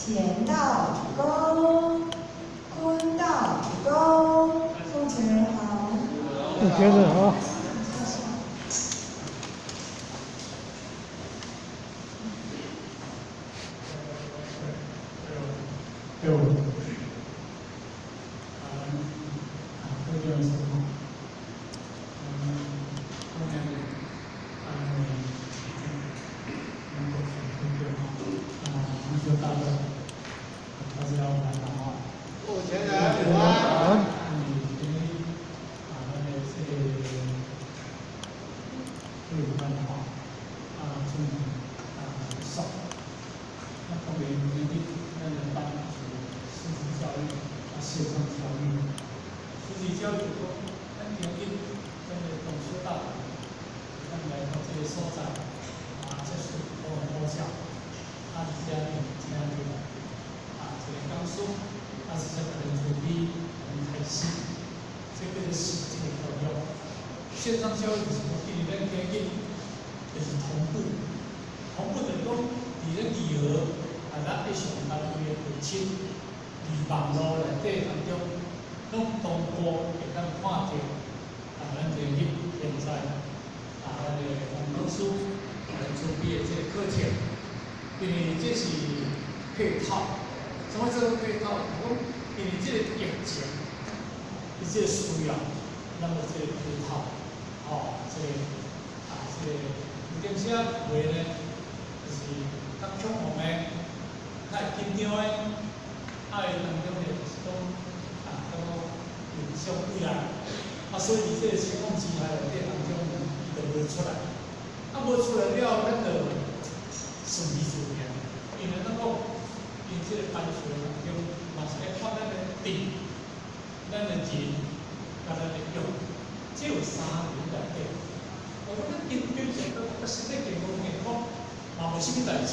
乾道主公，坤道主公，奉前人好。你觉得啊？对，啊，啊，各位师傅，后面啊，能够对哈，啊，同学大家，大家晚上好。有钱人晚安。嗯，今日啊，咱的这个会班哈，啊，终于啊结束。那当然，今日咱的班是师资教育啊，线上教育。师资教育就讲，咱今日咱的同学大咱來到這個所在，啊，這是我們學校，啊，而且請到啊，這個講師，啊，是這個人準備開始，這個是實際的教育。線上教育就是講，因為咱今日就是同步，同步就是講，佇咧二號啊，咱愛上單位的會診，佇網路內底當中，攏同步會當看著，啊，咱今日現在啊，咱的黃老師來準備的這個課程，因為這是配套，什麼叫做配套？講因為這個疫情，伊這個需要，咱有這個配套，吼，這個啊，這個有當時啊話呢，就是較恐慌的、較會緊張的，啊，伊當中呢就是講啊，感覺有相對啊，啊，所以佇這個情況之下內底當中，伊就無出來，啊，無出來了，咱就順其自然，因為咱講，因這個班數當中，嘛是愛看咱的地、咱的人、佮咱的用，這有三個內底。我講咱緊張者，佮身體健康健康，嘛無啥物代誌。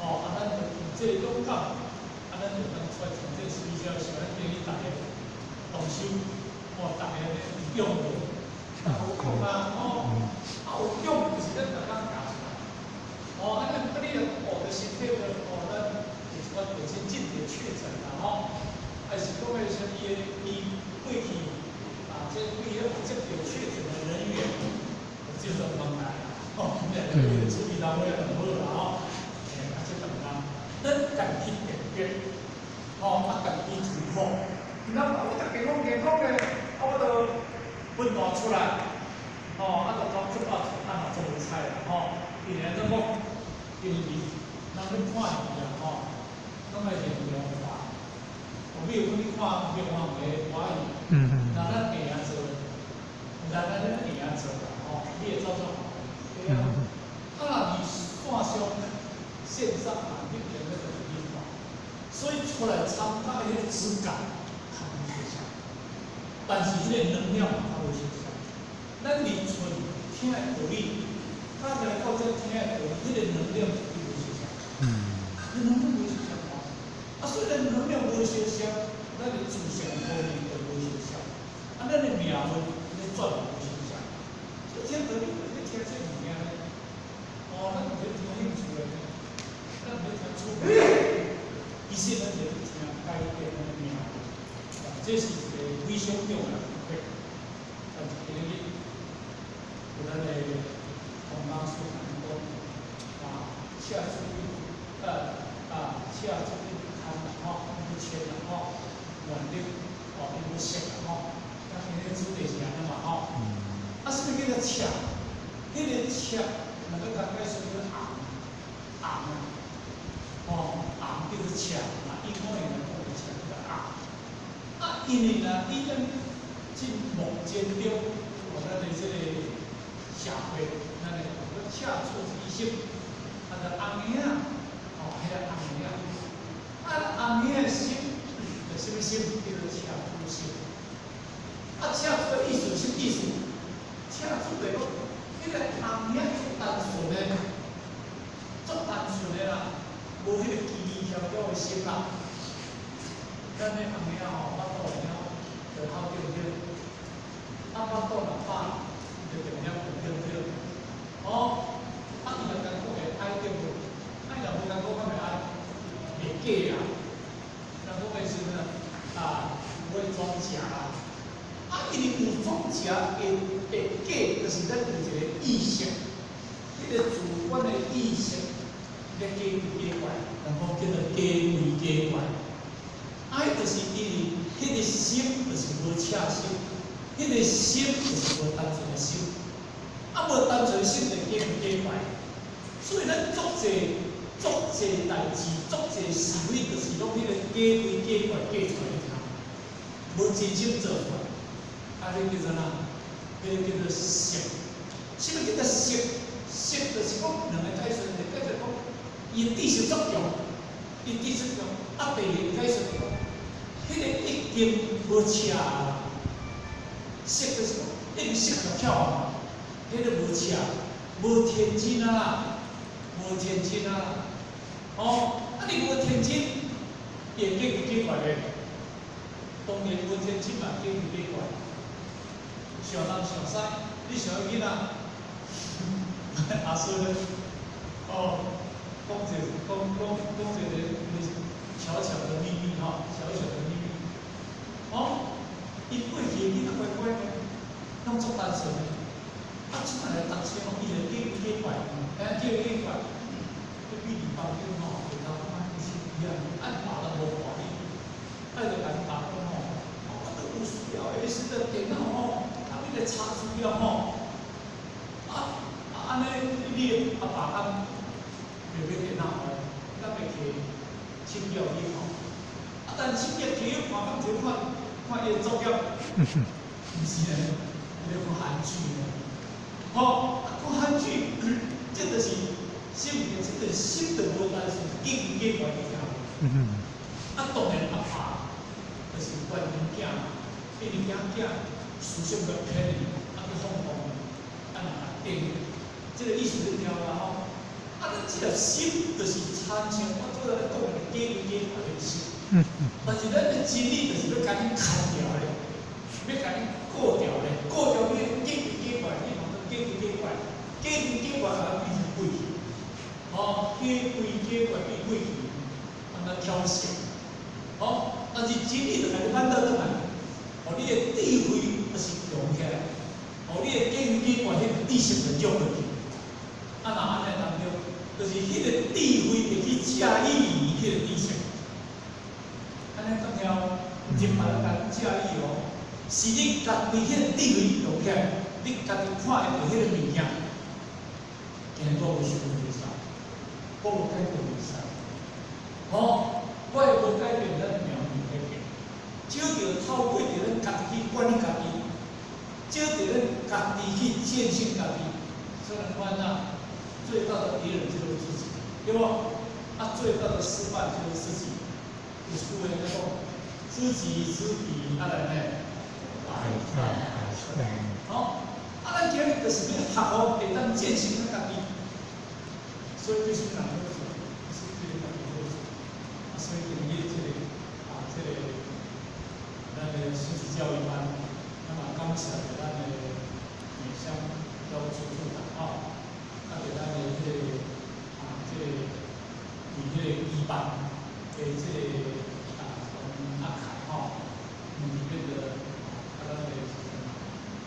哦，啊，咱就有這個勇敢，啊，咱就當出來從這個比較是咱建議大家動手，哦，大家咧用無？啊，有用啊，哦，啊有用就是咱逐工教出來。哦，啊，咱啊你若哦，就身體就哦，咱有一寡就真進的確診啦吼，還是講的啥物的，伊過去啊，這對迄接到確診的人員，就算問來啦，吼，咁樣處理到尾就好啦吼。欸，啊，這當然，咱家己去辨別，吼，啊，家己去突破。那我逐家攏健康的，啊，我就分大出來，吼，啊，就講出啊，啊嘛做無彩啦，吼。因為按怎講，因為人咧看戲啊，吼，攏愛現場看。哦，比如講你看妙看的歌戲，那咱會曉做，咱咱咧會曉做啦，吼，你會走怎？對啊。啊，若佇線上、線上啊，你變咧就是你看，所以出來參加彼個質感較無相像，但是彼個能量較無相像。咱佇厝聽的道理，較來到這聽的道理，彼個能量絕對無相像。那能量無相像哦。啊，雖然能量無相像，咱的自信可能就無相像，啊，咱的命運咧轉無相像。所以聽道理，你聽這物件呢，哦，咱毋是聽興趣的呢，咱毋是聽趣味，其實咱就是聽改變咱的命運。這是一個非常重要的課。但是今日，有咱的黃老師講，啊，赤子啊，赤子牽啦吼，要牽啦吼，願力哦，伊要識啦吼。啊，今日主題是按呢嘛吼。啊，啥物叫做赤？彼個赤，若閣較解釋叫紅，紅啊，吼，紅叫做赤，啊，英語來講就赤叫做紅。啊，因為呢，伊咱進目前中，哦，咱的這個社會，咱的赤子之心，啊，就紅嬰仔，哦，彼個紅嬰仔，啊，紅嬰仔的心，就啥物心？叫做赤子心。啊，赤子的意思是啥物意思？赤子就是講，彼個紅嬰仔足單純的，足單純的啦，無彼個奇奇巧巧的心啦。咱的紅嬰仔吼，腹肚會曉就哭對毋對？啊，腹肚若飽，就定了對毋對？哦，啊，伊若艱苦會哀對無？啊，伊若無艱苦，敢會哀？袂哀。個主觀的意識咧假鬼假怪，人講叫做假鬼假怪。啊，彼就是因為彼個心就是無赤心，彼個心就是無單純的心，啊，無單純的心就假鬼假怪。所以咱足濟足濟代誌，足濟是非，就是攏彼個假鬼假怪假出來聽，無真心做出來。啊，彼叫做啥？彼個叫做色。啥物叫做色？色就是講兩個解釋，一個解釋講，伊的知識足強，伊知識強。啊，第二個解釋就講，彼個已經無赤啊。色就是講已經色翹翹啊，彼個無赤，無天真啊，無天真啊。哦，啊你無天真，伊會假鬼假怪的。當然無天真嘛，假鬼假怪。想東想西，你想囡仔？阿孫咧，哦，講一講講講一个小小的秘密吼，小小的秘密。哦，伊過去囡仔乖乖的，攏足單純的。啊，這擺來讀書吼，伊就假鬼假怪，哎，假鬼假怪。彼比伫房間吼，下頭感覺是伊啊，按爸都無歡喜，啊，就共伊爸講吼，我都有需要的時陣電腦吼，啊，你來查資料吼，啊啊按呢，你的阿爸敢袂買電腦予？敢袂摕手表去看？啊，但手表摕去看，敢就看看伊的作業？毋是呢，伊咧看韓劇呢。吼，啊，看韓劇，這就是啥物件？這就是心就無單純，假鬼假怪去聽。啊，當然阿爸就是關心囝嘛，因為驚囝思想較偏離，啊去放縱，啊若共定，這個意思你聽啦吼。啊，咱這粒心就是親像我拄才咧講的假鬼假怪的心。但是咱的真理就是欲共你牽牢的，欲共你固牢的，固牢你的假鬼假怪，你嘛當假鬼假怪，假鬼假怪啊變成鬼去，吼，假鬼假怪變鬼去，按呢挑釁，吼，但是真理就共你反倒轉來，予你的智慧就是強起來，予你的假鬼假怪彼個知識就弱落去。啊，若按呢當中，就是彼個智慧會去駕馭彼個知識。按呢講了，毋是別人共駕馭哦，是你家己彼個智慧用起來，你家己看會著彼個物件。今日我無想袂使，我無改變袂使。吼，我的無改變，咱命運改變。只著透過著咱家己去管理家己，只著咱家己去戰勝家己。雖然講啊，最大的敵人就是自己，對無？啊，最大的失敗就是自己。有句話講，知己知彼，啊來呢，百戰百勝。吼，啊，咱今日就是欲學予會當戰勝咱家己，所以對啥物人好處，是對家己好處。啊，所以今日這個啊，這個咱的實習教育班，咱嘛感謝著咱的美鄉教務處處長吼，啊，著咱的這個啊，這個佇彼個一班的這個啊，阿凱吼，裡面的啊，咱的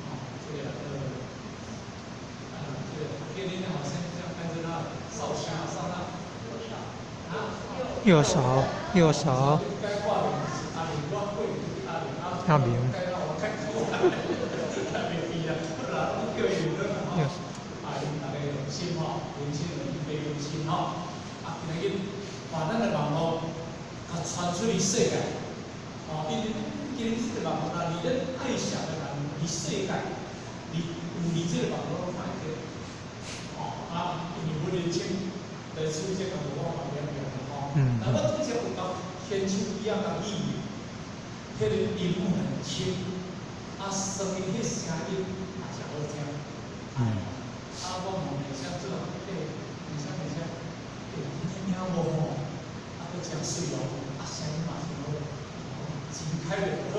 吼，這個啊，這個今日好像像看這那少聲少那，啊，右手，右手。阿明。右手。啊，𪜶逐家用心吼，年輕人特別用心吼，啊，今日把咱的網路共傳出去世界，吼，因為今日這個網路，若離咱愛惜的人佇世界，佇有佇這個網路攏看會著，吼，啊，因為阮年輕來處這個無我嘛免用吼，但我拄則有共現場機仔共語，彼個音很輕，啊，聲音彼聲音也誠好聽。啊，我問美香做，欸，美香美香，欸，今天聽無吼？啊，閣誠媠哦，啊，聲音嘛真好，錢開就好。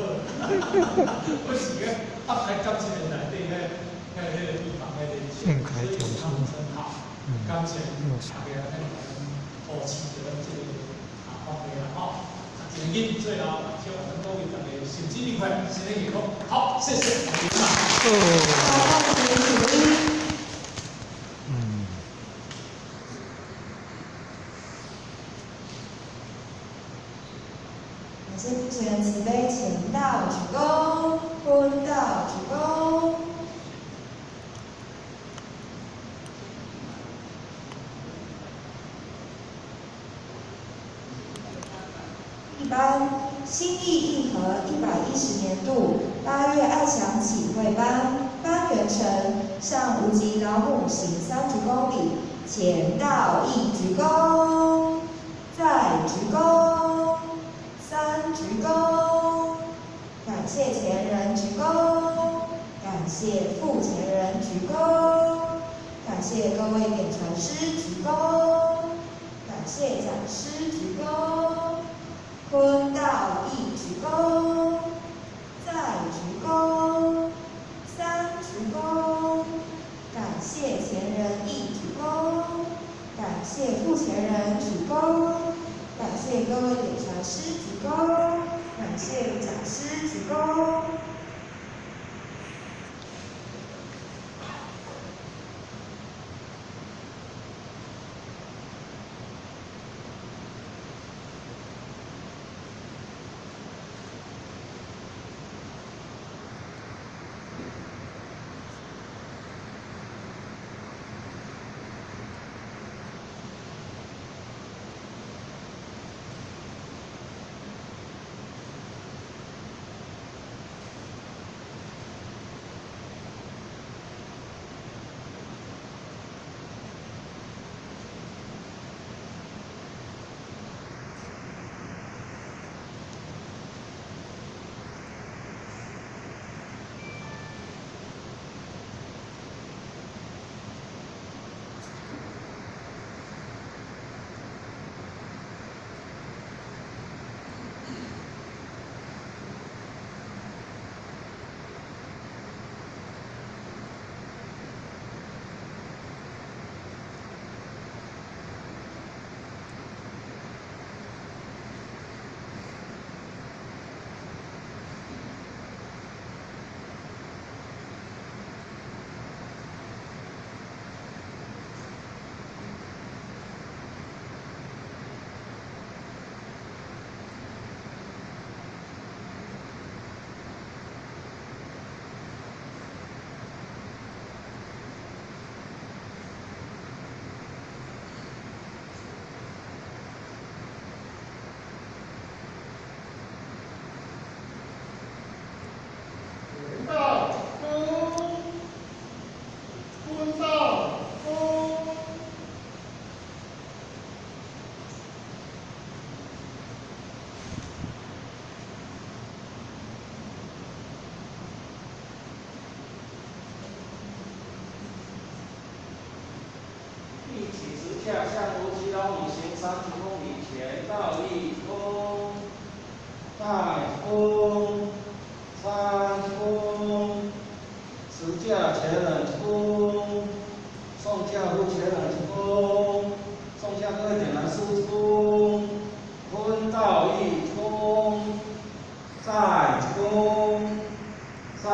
我是講，啊，歹感情的內底，彼個地方彼個所以他們真好，感謝大家咱扶持著咱這個啊方面啦吼。啊，今日最後，希望咱各位大家身體愉快，身體健康。好，謝謝。哦。好，謝謝。谢父前人慈悲，前道鞠躬，坤道鞠躬。一班新义义和110年度8月爱祥启慧班班员成向无极老母行三鞠躬礼，前道一鞠躬，再鞠躬，三鞠躬，感谢前人鞠躬，感谢父前人鞠躬，感谢各位点传师鞠躬，感谢讲师鞠躬。坤道一鞠躬，再鞠躬，三鞠躬，感谢前人一鞠躬，感谢父前人鞠躬，感谢各位点传师鞠躬，感谢讲师鞠躬。向无极老母行三鞠躬礼，前道一躬，再躬，三躬，持驾前人躬，送驾父前人躬，送驾各位点燃师躬，坤道一躬，再躬，三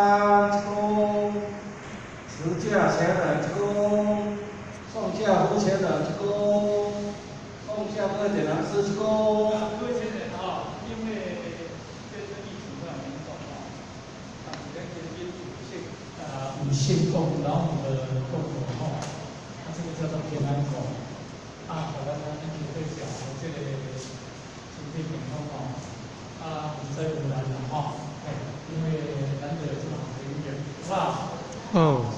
躬，持驾前人躬。送驾父前人躬，送驾各位点燃师躬。各位前人哈，因为这次疫情非常严重哈，啊，咱今日有献供老母的供果吼，啊，这个叫做平安果，啊，予咱安尼去对照这个身体健康吼，啊，毋使有难啦吼，嘿，因为咱就有这个好的缘，好不好？哦。